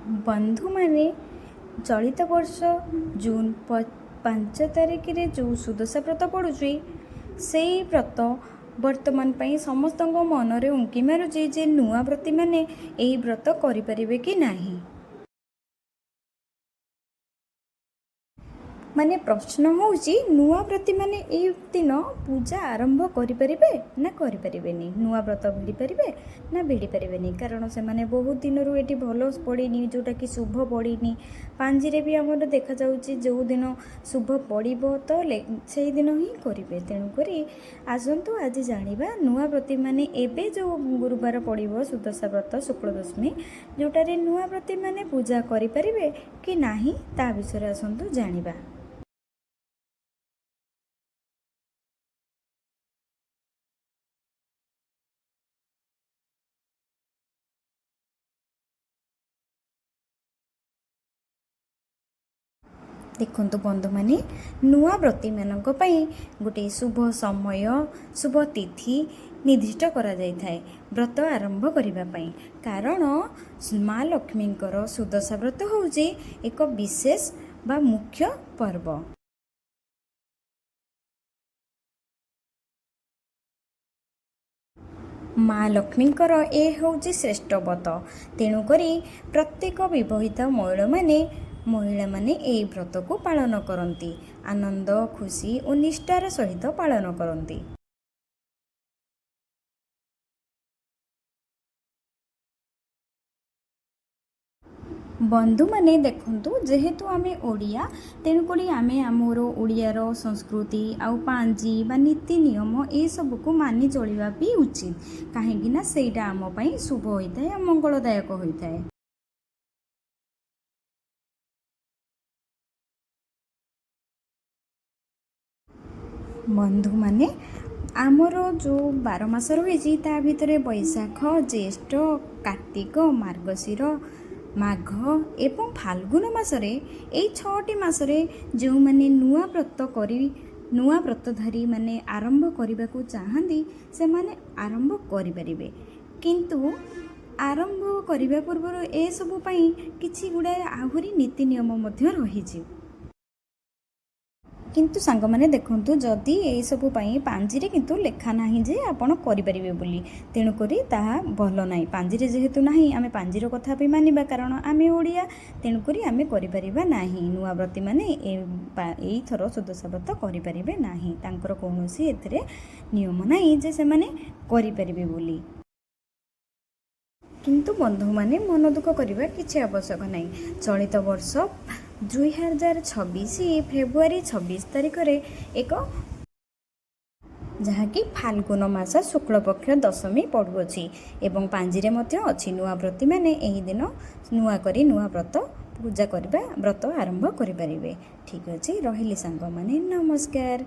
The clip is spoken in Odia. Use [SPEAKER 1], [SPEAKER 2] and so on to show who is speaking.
[SPEAKER 1] ବନ୍ଧୁମାନେ, ଚଳିତ ବର୍ଷ ଜୁନ୍ 5 ତାରିଖରେ ଯେଉଁ ସୁଦଶା ବ୍ରତ ପଡ଼ୁଛି, ସେଇ ବ୍ରତ ବର୍ତ୍ତମାନ ପାଇଁ ସମସ୍ତଙ୍କ ମନରେ ଉଙ୍କି ମାରୁଛି ଯେ ନୂଆ ବ୍ରତୀମାନେ ଏହି ବ୍ରତ କରିପାରିବେ କି ନାହିଁ। ମାନେ ପ୍ରଶ୍ନ ହେଉଛି, ନୂଆ ବ୍ରତୀମାନେ ଏଇ ଦିନ ପୂଜା ଆରମ୍ଭ କରିପାରିବେ ନା କରିପାରିବେନି, ନୂଆ ବ୍ରତ ଭିଡ଼ି ପାରିବେ ନା ଭିଡ଼ି ପାରିବେନି? କାରଣ ସେମାନେ ବହୁତ ଦିନରୁ ଏଠି ଭଲ ପଡ଼ିନି, ଯେଉଁଟାକି ଶୁଭ ପଡ଼ିନି। ପାଞ୍ଜିରେ ବି ଆମର ଦେଖାଯାଉଛି, ଯେଉଁଦିନ ଶୁଭ ପଡ଼ିବ ତ ସେଇଦିନ ହିଁ କରିବେ। ତେଣୁକରି ଆସନ୍ତୁ ଆଜି ଜାଣିବା, ନୂଆ ବ୍ରତୀମାନେ ଏବେ ଯେଉଁ ଗୁରୁବାର ପଡ଼ିବ ସୁଦଶା ବ୍ରତ ଶୁକ୍ଳ ଦଶମୀ, ଯେଉଁଟାରେ ନୂଆ ବ୍ରତୀମାନେ ପୂଜା କରିପାରିବେ କି ନାହିଁ, ତା ବିଷୟରେ ଆସନ୍ତୁ ଜାଣିବା। ଦେଖନ୍ତୁ ବନ୍ଧୁମାନେ, ନୂଆ ବ୍ରତୀମାନଙ୍କ ପାଇଁ ଗୋଟିଏ ଶୁଭ ସମୟ, ଶୁଭ ତିଥି ନିର୍ଦ୍ଦିଷ୍ଟ କରାଯାଇଥାଏ ବ୍ରତ ଆରମ୍ଭ କରିବା ପାଇଁ। କାରଣ ମା ଲକ୍ଷ୍ମୀଙ୍କର ସୁଦଶା ବ୍ରତ ହେଉଛି ଏକ ବିଶେଷ ବା ମୁଖ୍ୟ ପର୍ବ। ମା ଲକ୍ଷ୍ମୀଙ୍କର ଏ ହେଉଛି ଶ୍ରେଷ୍ଠ ବ୍ରତ। ତେଣୁକରି ପ୍ରତ୍ୟେକ ବିବାହିତ ମହିଳାମାନେ ଏହି ବ୍ରତକୁ ପାଳନ କରନ୍ତି, ଆନନ୍ଦ, ଖୁସି ଓ ନିଷ୍ଠାର ସହିତ ପାଳନ କରନ୍ତି। ବନ୍ଧୁମାନେ ଦେଖନ୍ତୁ, ଯେହେତୁ ଆମେ ଓଡ଼ିଆ, ତେଣୁକରି ଆମେ ଆମର ଓଡ଼ିଆର ସଂସ୍କୃତି ଆଉ ପାଞ୍ଜି ବା ନୀତି ନିୟମ ଏସବୁକୁ ମାନି ଚଳିବା ବି ଉଚିତ, କାହିଁକିନା ସେଇଟା ଆମ ପାଇଁ ଶୁଭ ହୋଇଥାଏ ଆଉ ମଙ୍ଗଳଦାୟକ ହୋଇଥାଏ। ବନ୍ଧୁମାନେ, ଆମର ଯେଉଁ 12 ମାସ ରହିଛି, ତା ଭିତରେ ବୈଶାଖ, ଜ୍ୟେଷ୍ଠ, କାର୍ତ୍ତିକ, ମାର୍ଗଶିର, ମାଘ ଏବଂ ଫାଲ୍ଗୁନ ମାସରେ, ଏଇ 6ଟି ମାସରେ ଯେଉଁମାନେ ନୂଆ ବ୍ରତ କରି, ନୂଆ ବ୍ରତଧାରୀ ମାନେ ଆରମ୍ଭ କରିବାକୁ ଚାହାନ୍ତି, ସେମାନେ ଆରମ୍ଭ କରିପାରିବେ। କିନ୍ତୁ ଆରମ୍ଭ କରିବା ପୂର୍ବରୁ ଏସବୁ ପାଇଁ କିଛି ଗୁଡ଼ାଏ ଆହୁରି ନୀତି ନିୟମ ମଧ୍ୟ ରହିଛି। କିନ୍ତୁ ସାଙ୍ଗମାନେ ଦେଖନ୍ତୁ, ଯଦି ଏଇସବୁ ପାଇଁ ପାଞ୍ଜିରେ କିନ୍ତୁ ଲେଖା ନାହିଁ ଯେ ଆପଣ କରିପାରିବେ ବୋଲି, ତେଣୁକରି ତାହା ଭଲ ନାହିଁ। ପାଞ୍ଜିରେ ଯେହେତୁ ନାହିଁ, ଆମେ ପାଞ୍ଜିର କଥା ବି ମାନିବା, କାରଣ ଆମେ ଓଡ଼ିଆ। ତେଣୁକରି ଆମେ କରିପାରିବା ନାହିଁ। ନୂଆ ବ୍ରତୀମାନେ ଏଇଥର ସୁଦଶା ବ୍ରତ କରିପାରିବେ ନାହିଁ। ତାଙ୍କର କୌଣସି ଏଥିରେ ନିୟମ ନାହିଁ ଯେ ସେମାନେ କରିପାରିବେ ବୋଲି। କିନ୍ତୁ ବନ୍ଧୁମାନେ, ମନ ଦୁଃଖ କରିବା କିଛି ଆବଶ୍ୟକ ନାହିଁ। ଚଳିତ ବର୍ଷ 2026 ଫେବୃଆରୀ 26 ତାରିଖରେ ଏକ ଯାହାକି ଫାଲ୍ଗୁନ ମାସ ଶୁକ୍ଳପକ୍ଷ ଦଶମୀ ପଡ଼ୁଅଛି ଏବଂ ପାଞ୍ଜିରେ ମଧ୍ୟ ଅଛି, ନୂଆ ବ୍ରତୀମାନେ ଏହି ଦିନ ନୂଆ କରି ନୂଆ ବ୍ରତ ପୂଜା କରିବା, ବ୍ରତ ଆରମ୍ଭ କରିପାରିବେ। ଠିକ୍ ଅଛି, ରହିଲି ସାଙ୍ଗମାନେ, ନମସ୍କାର।